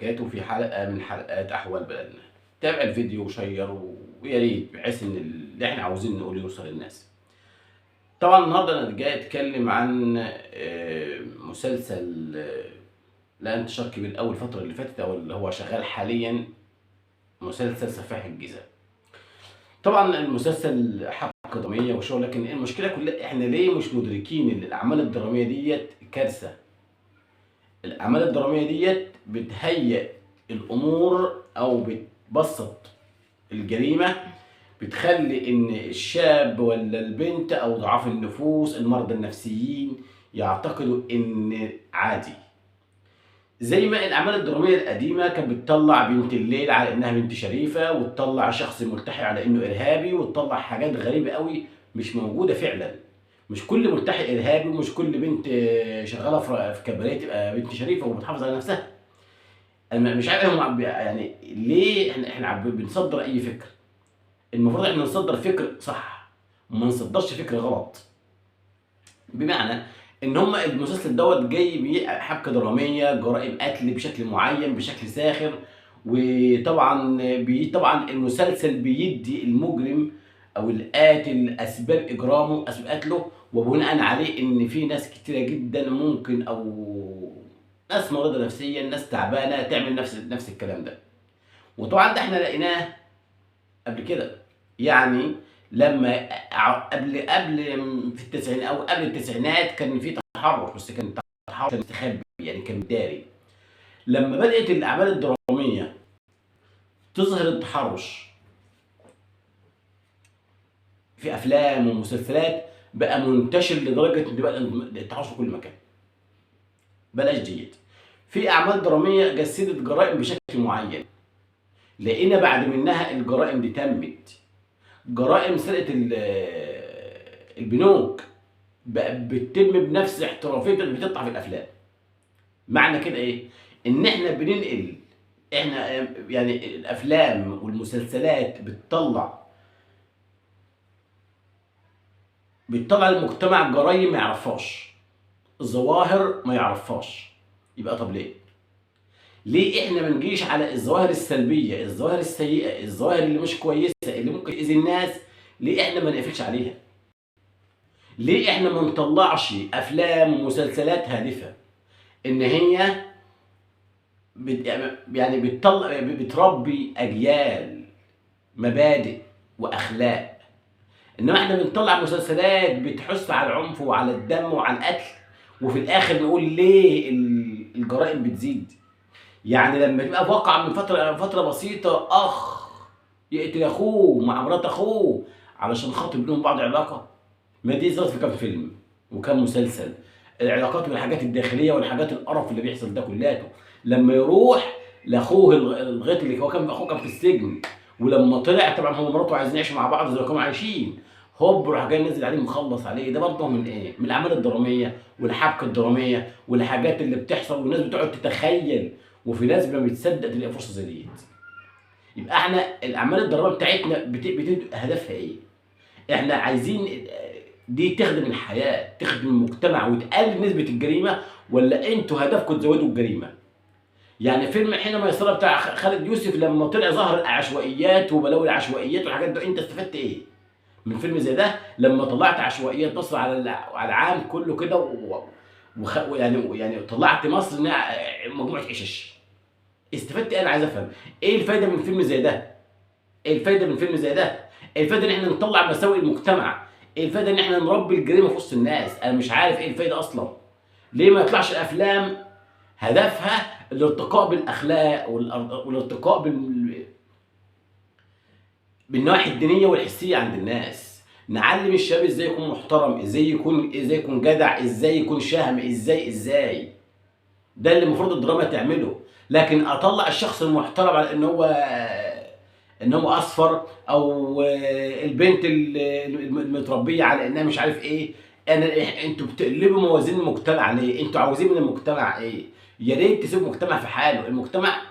وبركاته في حلقة من حلقات أحوال بلدنا. تابع الفيديو وشير، ويا ريت بحيث إن اللي إحنا عاوزين نقوله يوصل للناس. طبعا النهارده أنا جاي أتكلم عن مسلسل لقى انتشار كبير أول الفترة اللي فاتت، أو اللي هو شغال حاليا، مسلسل سفاح الجيزة. طبعا المسلسل حبكة درامية وشغل، لكن المشكلة كلها إحنا ليه مش مدركين إن الأعمال الدرامية ديت كارثة. الأعمال الدرامية ديت بتهيئ الأمور أو بتبسط الجريمة، بتخلي إن الشاب ولا البنت أو ضعاف النفوس المرضى النفسيين يعتقدوا إن عادي. زي ما الأعمال الدرامية القديمة كانت بتطلع بنت الليل على إنها بنت شريفة، وتطلع شخص ملتحي على إنه إرهابي، وتطلع حاجات غريبة قوي مش موجودة فعلا. مش كل ملتحي إرهابي، ومش كل بنت شغالة في كباريه تبقى بنت شريفة وبتحافظ على نفسها. أنا مش عارف هم يعني ليه إحنا بنصدر أي فكر. المفروض إحنا نصدر فكر صح وما نصدرش فكر غلط. بمعنى ان هم المسلسل دوت جاي بحبكه درامية، جرائم قتل بشكل معين بشكل ساخر، وطبعا طبعا المسلسل بيدي المجرم او القاتل اسباب اجرامه، اسباب قتله، وبناء عليه ان في ناس كتيرة جدا ممكن، او ناس مريضه نفسيا، ناس تعبانة، تعمل نفس الكلام ده. وطبعا ده احنا لقيناه قبل كده، يعني لما قبل في التسعينات او قبل التسعينات كان في تحرش، بس كان تحرش مستخبي، يعني كان داري. لما بدأت الأعمال الدرامية تظهر التحرش في أفلام ومسلسلات، بقى منتشر لدرجة إن بقى التحرش في كل مكان. بلاش ديت. في أعمال درامية جسدت جرائم بشكل معين، لقينا بعد منها الجرائم دي تمت. جرائم سرقة البنوك بقى بتتم بنفس احترافية اللي بتطلع في الأفلام. معنى كده إيه؟ إن إحنا بننقل، إحنا يعني الأفلام والمسلسلات بتطلع المجتمع جرايم ما يعرفهاش، الظواهر ما يعرفهاش. يبقى طب ليه؟ ليه احنا ما نجيش على الظواهر السلبية، الظواهر السيئة، الظواهر اللي مش كويسة، اللي ممكن تاذي الناس؟ ليه احنا ما نقفلش عليها؟ ليه احنا ما نطلعش افلام ومسلسلات هادفة ان هي يعني بتطلع، بتربي اجيال مبادئ واخلاق؟ انما احنا بنطلع مسلسلات بتحث على العنف وعلى الدم وعلى القتل، وفي الاخر نقول ليه الجرائم بتزيد. يعني لما تبقى واقع من فترة بسيطة، اخ يقتل اخوه مع مرات اخوه علشان خاطر بينهم بعض علاقة، ما دي ظهرت في كام فيلم وكام مسلسل، العلاقات والحاجات الداخلية والحاجات القرف اللي بيحصل ده كلياته. لما يروح لاخوه الغيط اللي هو كان اخوه كان في السجن، ولما طلع طبعا هو ومراته عايزين يعيشوا مع بعض زي ما كانوا عايشين، هوب راح جاي نزل عليه مخلص عليه. ده برضه من ايه؟ من الاعمال الدرامية والحبكه الدرامية والحاجات اللي بتحصل، والناس بتقعد تتخيل، وفي ناس ما بتصدق تلاقي فرصة زي ديت. يبقى احنا الاعمال الدرامية بتاعتنا هدفها ايه؟ احنا عايزين دي تخدم الحياة، تخدم المجتمع، وتقلل نسبه الجريمة، ولا انتوا هدفكم تزودوا الجريمة؟ يعني فيلم حين ميسرة بتاع خالد يوسف لما طلع ظهر العشوائيات وبلاوي العشوائيات والحاجات دي، انت استفدت ايه من فيلم زي ده لما طلعت عشوائيات مصر على العام كله كده، يعني طلعت مصر انها مجموعة عشش؟ استفدت ايه؟ انا عايز افهم ايه الفايدة من فيلم زي ده؟ ايه الفايدة من فيلم زي ده؟ ايه الفايدة ان احنا نطلع مساوئ المجتمع؟ ايه الفايدة ان احنا نربي الجريمة في وسط الناس؟ انا مش عارف ايه الفايدة اصلا. ليه ما يطلعش افلام هدفها الارتقاء بالاخلاق والارتقاء بالنواحي الدينية والحسيه عند الناس؟ نعلم الشباب ازاي يكون محترم، ازاي يكون جدع، ازاي يكون شهم، ازاي ده اللي المفروض الدراما تعمله. لكن اطلع الشخص المحترم على ان هو اصفر، او البنت المتربيه على انها مش عارف ايه. انتوا بتقلبوا موازين المجتمع ليه؟ انتوا عاوزين من المجتمع ايه؟ يا ريت تسيبوا المجتمع في حاله، المجتمع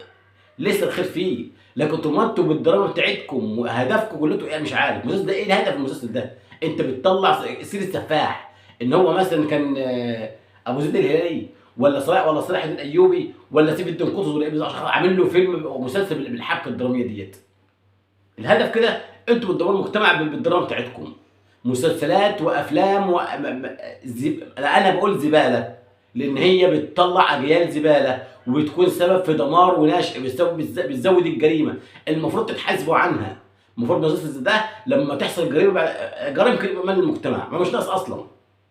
لسه الخير فيه. لكن طول ما انتوا بالدراما بتاعتكم وهدفكم كلكم ايه مش عارف. المسلسل ده ايه الهدف من المسلسل ده؟ انت بتطلع سيره سفاح ان هو مثلا كان ابو زيد الهلالي، ولا صلاح الدين الايوبي، ولا سيف الدين قطز ولا ايه، عامل له فيلم ومسلسل بالحبكه الدرامية ديت. الهدف كده انتوا بتدمروا المجتمع بالدراما بتاعتكم، مسلسلات وافلام انا بقول زبالة، لان هي بتطلع اجيال زبالة وبتكون سبب في دمار ونشء، بتزود الجريمة. المفروض تتحاسبوا عنها. المفروض المسلسل ده لما تحصل جريمة، جرائم كبيرة من المجتمع، ما مش ناقص اصلا.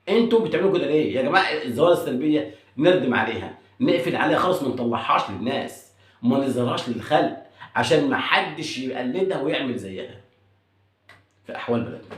انتوا بتعملوا كده ليه يا جماعة؟ الظواهر السلبية نردم عليها، نقفل عليها خالص، ما نطلعهاش للناس، ما نظهرهاش للخلق، عشان ما حدش يقلدها ويعمل زيها في احوال بلدنا.